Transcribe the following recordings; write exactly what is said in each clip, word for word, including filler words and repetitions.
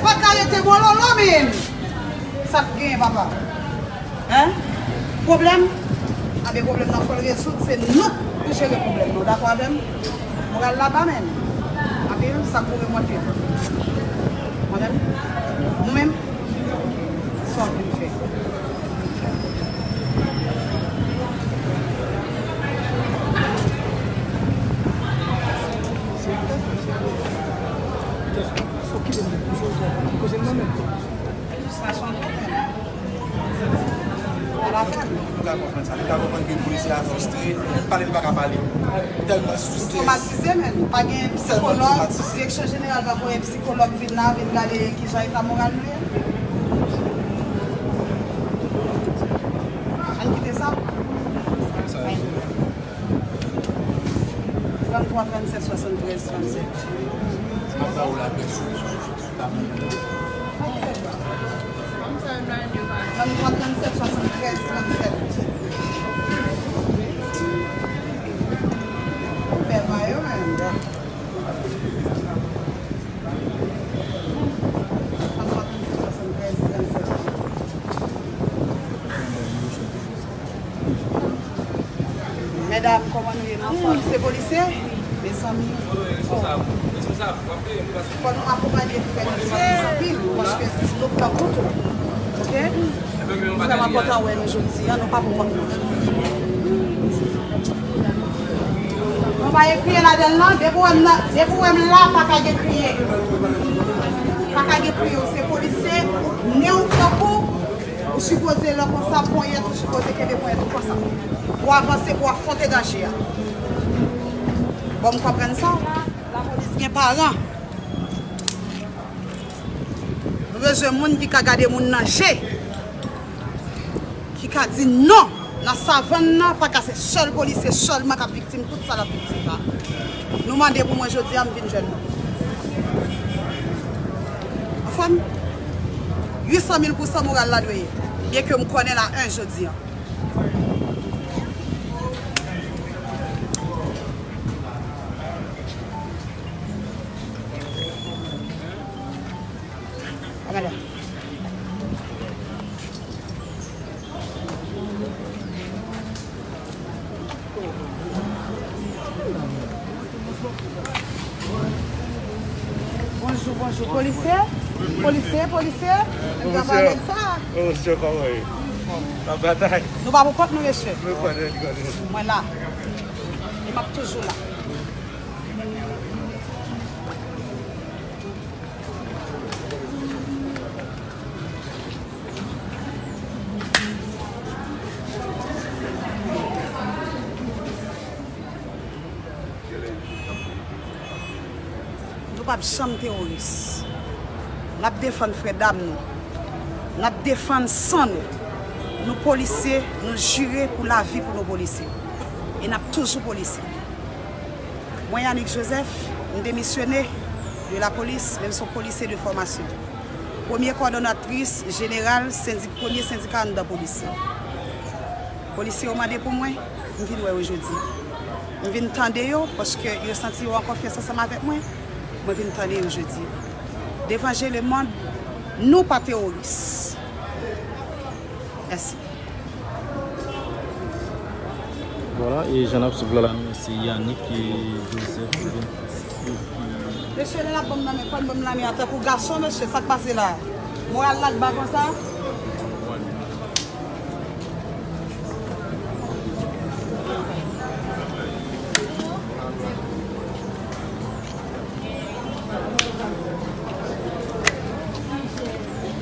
Pa ka rete bololo, men. Sa k genyen, papa? Hein? Pwoblèm? Anben, pwoblèm nan, fò l rezoud, se nou pou jere pwoblèm nan. Ou dakò avè m? Moral la ba, men. Anpil, sa pou remonte. Mwen menm? Nou menm? Sa w vin fè? Sa son pwoblèm. Ala fè. Nou ka konprann sa. Nou ka konprann ke polisye a fristre, pale li pa ka pale. Li tèlman fristre. Twomatize, men. Pa gen sikològ. Direksyon jeneral pa voye sikològ vin la, vin gade kijan eta moral nou ye. Ann kite sa. Tranntwa, trannsèt, swasanntrèz, trannsèt. M ap ba ou la pèsyon. Tranntwa, trannsèt, swasanntrèz, trannsèt. Ou pè pa yo menm. Tranntwa, trannsèt, swasanntrèz, trannsèt. Medam, kòman nou ye? Nou anfòm? Se polisye? Mezanmi. Fò nou akonpanye frè nou jodi anpil, paske se nou k tankou tou. Oke? Frè m, mwen kontan wè nou jodi a, nou pa pou kont nou. Nou pa gen kriye ladan l non, depi w wè m la, depi w wè m la, pa ka gen kriye. Pa ka gen kriye, ou se polisye, nen w tankou, ou sipoze lè konsa, ponyèt, ou sipoze kenbe ponyèt ou konsa. Pou w avanse, pou w afwonte danje a. Bon, m konprann sa. Lapolis gen paran. Nou bezwen moun ki ka gade moun nan je, ki ka di non. Nan savann nan, pa ka se sèl polisye sèlman k ap viktim tout sa l ap viktim la. Nou mande pou mwen jodi a, m vin jwenn nou. Anfòm? Uit san mil pou san moral la dwe ye. Byenke m konnen la en jodi a. Bonjou, bonjou. Polisye? Polisye, polisye? Menm jan pa nèg sa. Ô, mesye, kòman ye? N ap batay. Nou pa pou kont nou, mesye. Nou konnen, nou konnen. Mwen la. E m ap toujou la. Nou p ap janm teworis. N ap defann frè dam nou. N ap defann san nou. Nou polisye, nou jire pou lavi pou nou polisye. E n ap toujou polisye. Mwen Yanick Joseph, m demisyone de lapolis, men m se yon polisye de fòmasyon. Premye kòdonatris jeneral sendik-, premye sendika anndan polis lan. Polisye yo mande pou mwen, m vin wè yo jodi. M vin tande yo, paske yo santi yo an konfyans ansanm avèk mwen. Mwen vin tande yo jodi. Devan je lemonn, nou pa teworis. Mèsi. Vwala, e jan n ap swiv la, la, nou, se Yanick e Joseph ki vin. Mesye, lè n ap ban m nan men, fò n ban m nan men an tankou gason, mesye, sa k pase la? Moral la k ba konsa?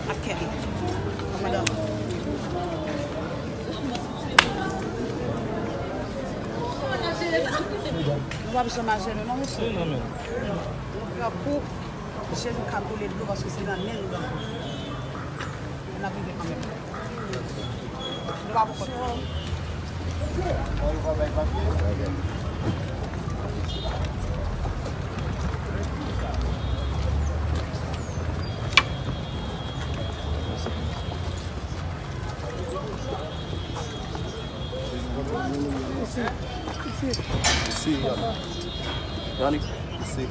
Ak kè. Madanm. Nou p ap janm a jenou non, mesye. Nou pran kou, jenou ka boule dlo paske se nan nen nou pran kou. N ap rive kanmenm. Nou pa pou kont nou. Isi, Yannick. Yannick, isi.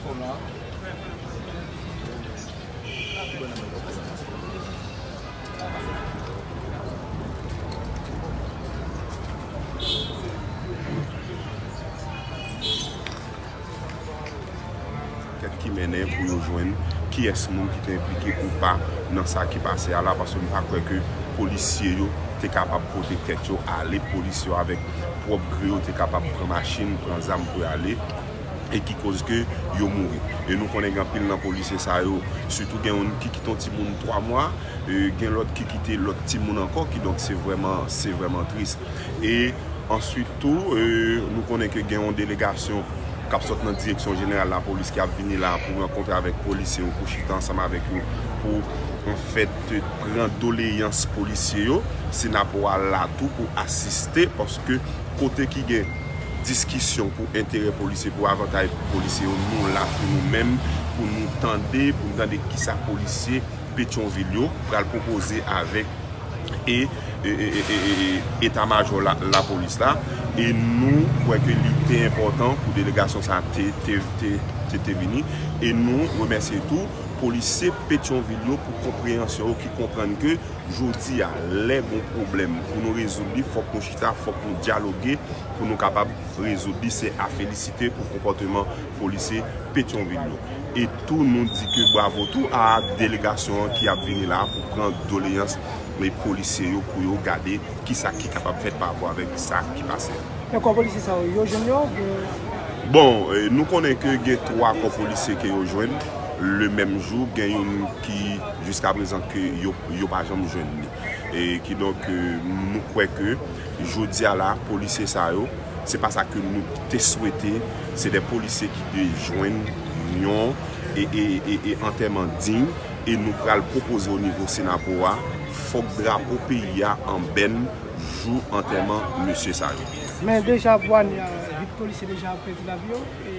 Ankèt ki mennen pou yo jwenn kiyès moun ki te enplike ou pa nan sa ki pase a la, paske m pa kwè ke polisye yo te kapab pote tèt yo ale, polisye yo avèk pwòp gri yo te kapab pran machin, pran zam pou y ale, e ki koz ke yo mouri. E nou konnen gen anpil nan polisye sa yo, sitou gen youn ki kite yon timoun twa mwa, e gen lòt ki kite lòt timoun ankò, kidonk se vrèman, se vrèman tris. E answit tou, e, nou konnen ke gen yon delegasyon k ap sot nan direksyon jeneral lapolis ki ap vini la pou rankontre avèk polisye yo, pou chita ansanm avèk yo, pou, anfèt, pran doleyans polisye yo. Senapo a la tou pou asiste, paske kote ki gen diskisyon pou enterè polisye, pou avantay polisye yo, nou la tou nou menm, pou nou tande, pou n tande kisa polisye Petyonvil yo pral pwopoze avèk e, e, e, e, e, e, eta majò la, lapolis la, e nou kwè ke li te enpòtan pou delegasyon sa a te, te, te, te, te vini, e nou remèsye tou polisye Petyonvil yo pou konpreyansyon yo ki konprann ke jodi a, lè gon pwoblèm, pou nou rezoud li, fòk nou chita, fòk nou dyaloge, pou nou kapab rezoud li, se a felisite pou konpòteman polisye Petyonvil yo. E tou, nou di ke bwavo tou a delegasyon an ki ap vini la pou pran doleyans e polisye yo, pou yo gade kisa ki kapab fèt pa rapò avèk sa ki pase a. Men kò polisye sa yo, yo jwenn yo oubyen? Bon, e, nou konnen ke gen twa kò polisye ke yo jwenn le menm jou, gen youn ki jiska prezan ke yo, yo pa janm jwenn li. E kidonk, e, nou kwè ke jodi a la, polisye sa yo, se pa sa ke nou te swete, se de polisye ki te jwenn yon, e, e, e, e antèman diy, e nou pral pwopoze o nivo Senapo a, fòk drapo peyi a an bèn jou antèman mesye sa yo. Men deja pou ane a, uit polisye deja pèdi lavi yo, e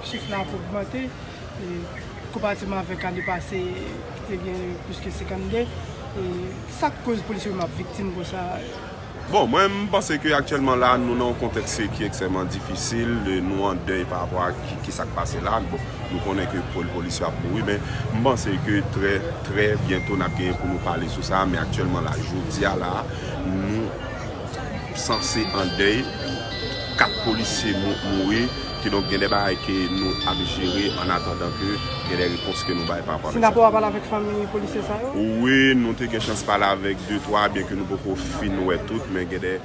chif la ap ogmante, e konparativman avèk ane pase ki te gen plis ke senkannde, e sa k koz polisye yo ap viktim konsa? Bon, mwen, m panse ke aktyèlman la, nou nan yon kontèks ki ekstrèmman difisil, e nou an dèy pa rapò a ki, ki sa k pase la. Bon, nou konnen ke pol-, polisye ap mouri, men m panse ke trè, trè byento n ap genyen pou nou pale sou sa, men aktyèlman la, jodi a la, nou sanse an dèy, kat polisye mou-, mouri, kidonk gen de bagay ke nou ap jere an atandan ke gen de repons ke nou bay pa rapò avèk sa. Senapo a pale avèk fanmi polisye sa yo? Wi, nou te gen chans pale avèk de twa, byenke nou poko fin wè tout, men gen de